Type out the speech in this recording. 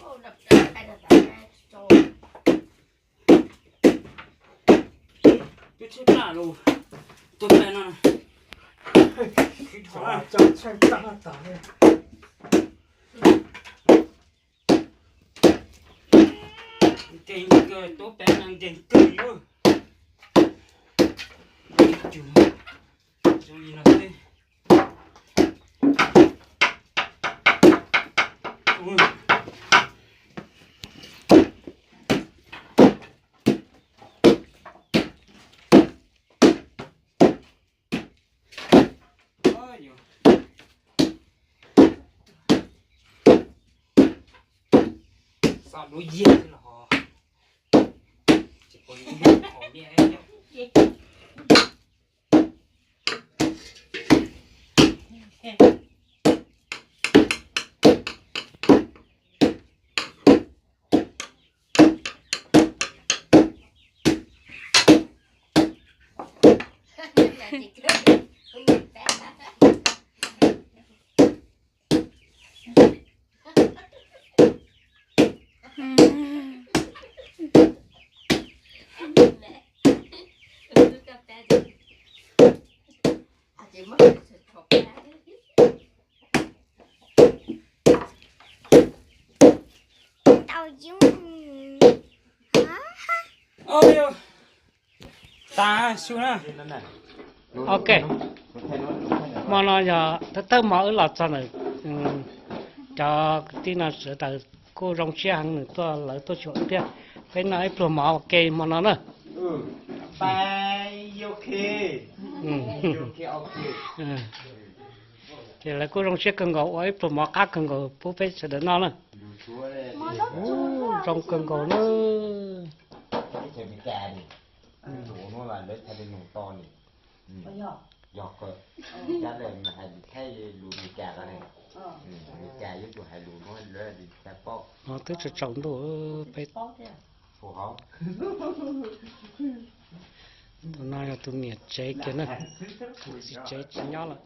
Twb tshaib plab lawm, tuaj pem no. Nkeeg kawg, tuaj pem no nkeeg kawg li. Zoo li no xwb. Xav duab yiag xwb los ho tsis pom ib qho nyiaj. Tau yus. Ov, tas su na. Ok, hmo no yog thawj thawj hmo wb los txog ntawm cov kwv tij no sawv daws kuj zoo siab heev nws tuaj, lawv tuaj xyuas wb thiab. Peb noj ib pluag mov ua ke hmo no na. Ces lawv kuj zoo siab kawg nkaus ua ib pluag mov qab kawg nkaus pub peb sawv daws noj na. Zoo kawg nkaus na. Twb tsaus tsaus ntuj peb. Tus no yog tus niam tsev kiag na, tus txiv tsev tsis nyob lawm.